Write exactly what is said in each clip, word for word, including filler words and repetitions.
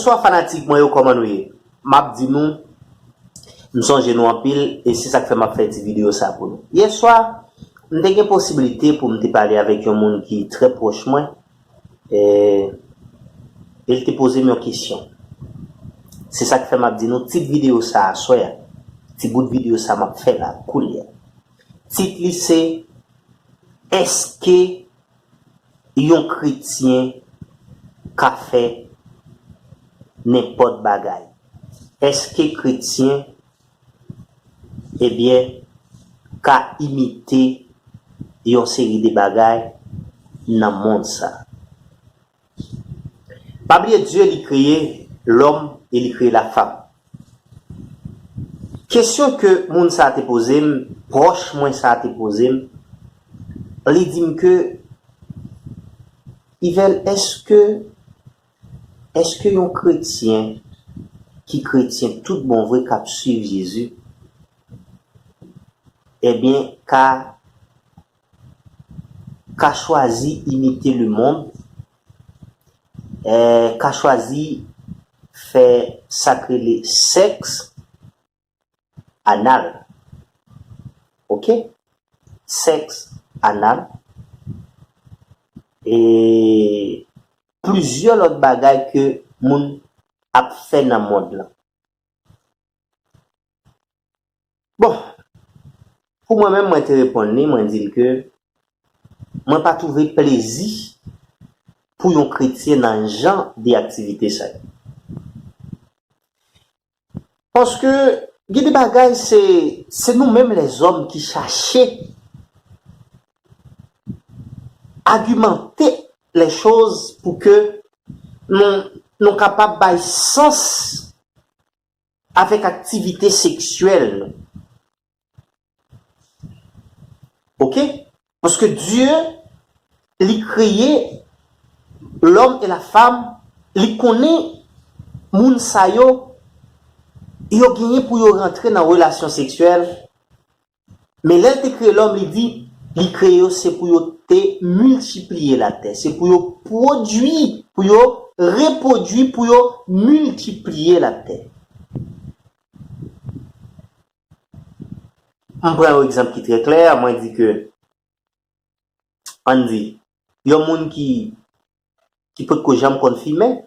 Bonswa fanatik mwen yo, kòman nou ye? M ap di nou, m sonje nou anpil, e se sa k fè m ap fè ti videyo sa pou nou. Yèswa, m te gen posiblite pou m te pale avèk yon moun ki trè pwòch mwen, e, e l te poze m yon kesyon. Se sa k fè m ap di nou, tit videyo sa aswè a, ti bout videyo sa m ap fè la, koulye a. Tit li se, èske yon kretyen ka fè nenpòt bagay? Èske kretyen, ebyen, ka imite yon seri de bagay nan mond sa? Pa bliye Dye li kreye lòm e li kreye lafanm. Kesyon ke moun sa a te poze m, pwòch mwen sa a te poze m, li di m ke, Yvel, èske, èske yon kretyen ki kretyen tout bon vre k ap swiv Jezi, ebyen, ka, ka chwazi imite lemonn, eh, ka chwazi fè sa k rele sèks anal. Oke? Sèks anal. E plizyè lòt bagay ke moun ap fè nan mond lan. Bon, pou mwen menm, mwen te reponn li, mwen di l ke mwen pa twouve plezi pou yon kretyen nan jan de aktivite sa yo. Paske gen de bagay se, se nou menm lèzòm ki chache agimante lè choz pou ke nou, nou kapab bay sans avèk aktivite seksyèl nou. Oke? Paske Dye, li kreye lòm e lafanm, li konnen moun sa yo, yo genyen pou yo rantre nan relasyon seksyèl. Men lè l te kreye lòm, li di, li kreye yo, se pou yo te miltipliye latè, se pou yo pwodui, pou yo repwodui, pou yo miltipliye latè. M pran yon egzanp ki trè klè, mwen di ke, ann di, yon moun ki, ki potko janm konn fimen,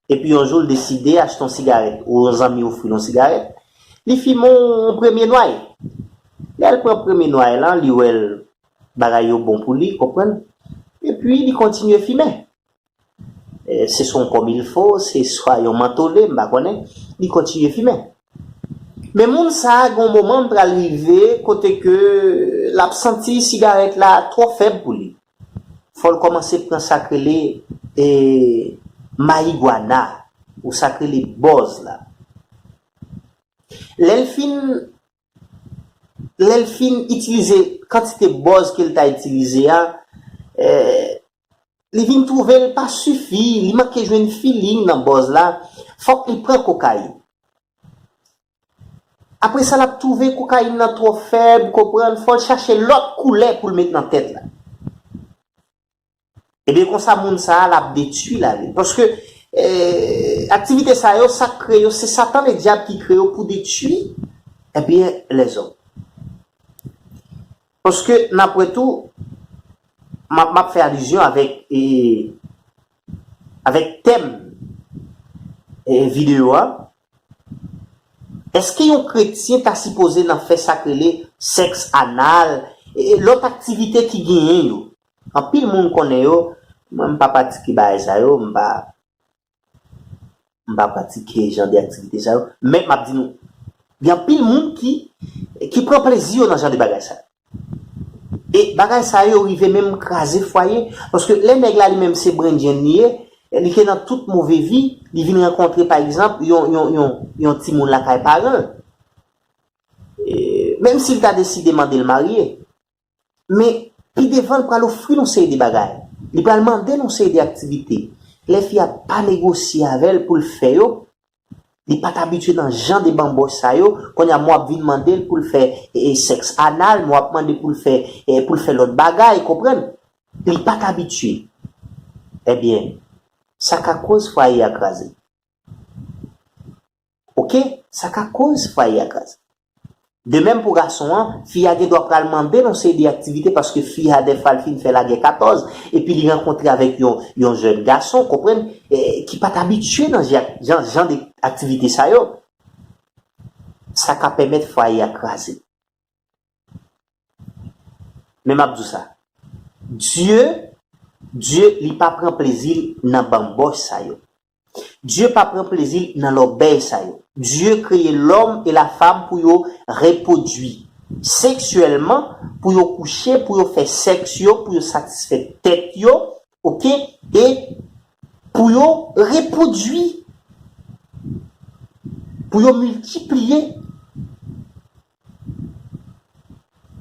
epi yon jou l deside achte yon sigarèt, ou yon zanmi ofri l yon sigarèt, li fimen yon premye nway. Lè l pran premye nway lan, li wè l, bagay yo bon pou li, konprann? Epi li kontinye fimen. Eh, se swa yon kòmilfo, se swa yon mantole, m pa konnen, li kontinye fimen. Men moun sa a, gen yon moman pral rive kote ke l ap santi sigarèt la twò fèb pou li. Fò l kòmanse pran sa k rele, eh, mayigwana, ou sa k rele bòz la. Lè l fin, lè l fin itilize kantite bòz ke l ta itilize a, eh, li vin twouve l pa sifi, li manke jwenn feeling nan bòz la, fòk li pran kokayin. Apre sa, l ap twouve kokayin nan twò fèb, konprann, fò l chache lòt koulè pou l met nan tèt la. Ebyen, konsa, moun sa a, l ap detwi lavi l. Paske, eh, aktivite sa yo, sa k kreye yo, se Satan Ledyab ki kreye yo pou detwi, ebyen, lèzòm. Paske, n ap wè tou, m ap, m ap fè alizyon avèk, eh, avèk tèm, eh, videyo a. Èske yon kretyen ta sipoze nan fè sa k rele sèks anal, e, e lòt aktivite ki genyen yo? Anpil moun konnen yo, mwen m pa pratike bagay sa yo, m pa, m pa pratike jan de aktivite sa yo, men m ap di nou, gen anpil moun ki, ki pran plezi yo nan jan de bagay sa yo. E bagay sa yo rive menm kraze fwaye, paske lè nèg la li menm se brenndjenn li ye, li te nan tout move vi, li vin rankontre, pa egzanp, yon, yon, yon, yon timoun lakay paran l. E, menm si l ta deside mande l marye, men pi devan l pral ofri l yon seri de bagay. Li pral mande l yon seri de aktivite. Lè fi a pa negosye avè l pou l fè yo, li pa t abitye nan jan de banbòch sa yo, kounye a mwen ap vin mande l pou l fè, e, e, sèks anal, mwen ap mande pou l fè, e, pou l fè lòt bagay, konprann? Li pa t abitye. Ebyen, sa ka koz fwaye a kraze. Oke? Sa ka koz fwaye a kraze. De menm pou gason an, fi a gen dwa pral mande l yon seri de aktivite paske fi a dèfwa l fin fè lagè katòz, epi li rankontre avèk yon, yon jèn gason, konprann, eh, ki pa t abitye nan jan, jan, jan de aktivite sa yo. Sa ka pèmèt fwaye a kraze. Men m ap di w sa. Dye, Dye, li pa pran plezi l nan banbòch sa yo. Dye pa pran plezi l nan lòbèy sa yo. Dye kreye lòm e lafam pou yo repwodui seksyèlman, pou yo kouche, pou yo fè sèks yo, pou yo satisfè tèt yo, oke? E pou yo repwodui, pou yo miltipliye.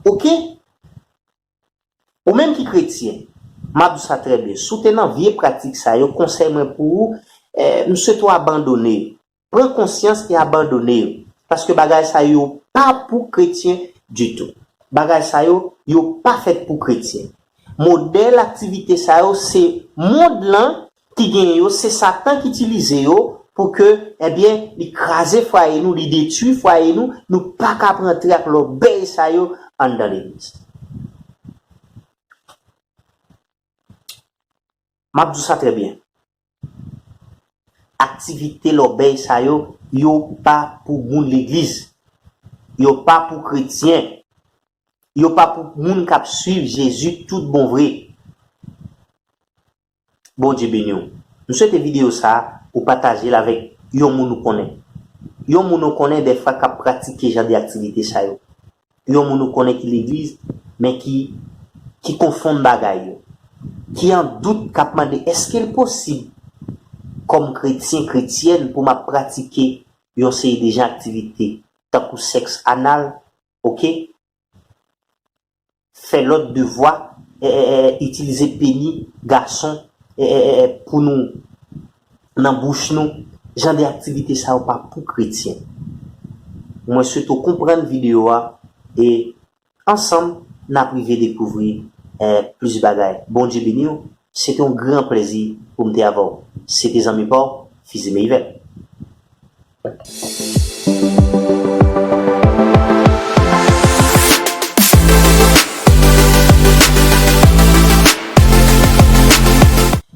Oke? Ou menm ki kretyen, m ap di w sa trè byen. Si w te nan vye pratik sa yo, konsèy mwen pou ou, eh, m swete w abandone yo. Pran konsyans e abandone yo. Paske bagay sa yo pa pou kretyen ditou. Bagay sa yo, yo pa fèt pou kretyen. Modèl aktivite sa yo, se mond lan ki genyen yo, se Satan ki itilize yo pou ke, ebyen, li kraze fwaye nou, li detwi fwaye nou, nou pa ka ap rantre ak lòbèy sa yo anndan legliz. M ap di w sa trè byen. Aktivite lòbèy sa yo, yo pa pou moun legliz. Yo pa pou kretyen. Yo pa pou moun k ap swiv Jezi tout bon vre. Bondye beni w. M swete videyo sa a, ou pataje l avèk yon moun ou konnen. Yon moun ou konnen dèfwa k ap pratike jan de aktivite sa yo. Yon moun ou konnen ki legliz, men ki, ki konfonn bagay yo. Ki an dout, k ap mande, èske l posib, kòm kretyen, kretyèn, pou m ap pratike yon seri de jan aktivite, tankou sèks anal, oke? Fè lòt devwa, e, e, e, itilize peni gason, e, e, e, e, pou nou, nan bouch nou, jan de aktivite sa yo pa pou kretyen. Mwen swete w konprann videyo a e ansanm n ap rive dekouvri, e, plis bagay. Bondye beni w. Se te yon gran plezi pou m te avè w. Se te zanmi pa w, Fizi Meyvèl.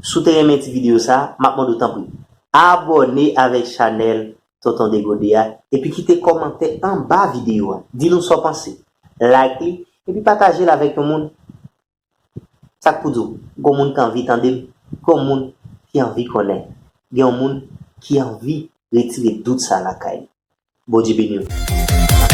Si w te renmen ti videyo sa, m ap mande w tanpri, abòne avèk chanèl Tonton Degode a, epi kite kòmantè anba videyo a. Di nou sa w panse. Like li, epi pataje l avèk yon moun. Sa k pou di w, gen yon moun ki anvi tande m, gen yon moun ki anvi konnen, gen yon moun ki anvi retire dout sa lakay li. Bondye beni w.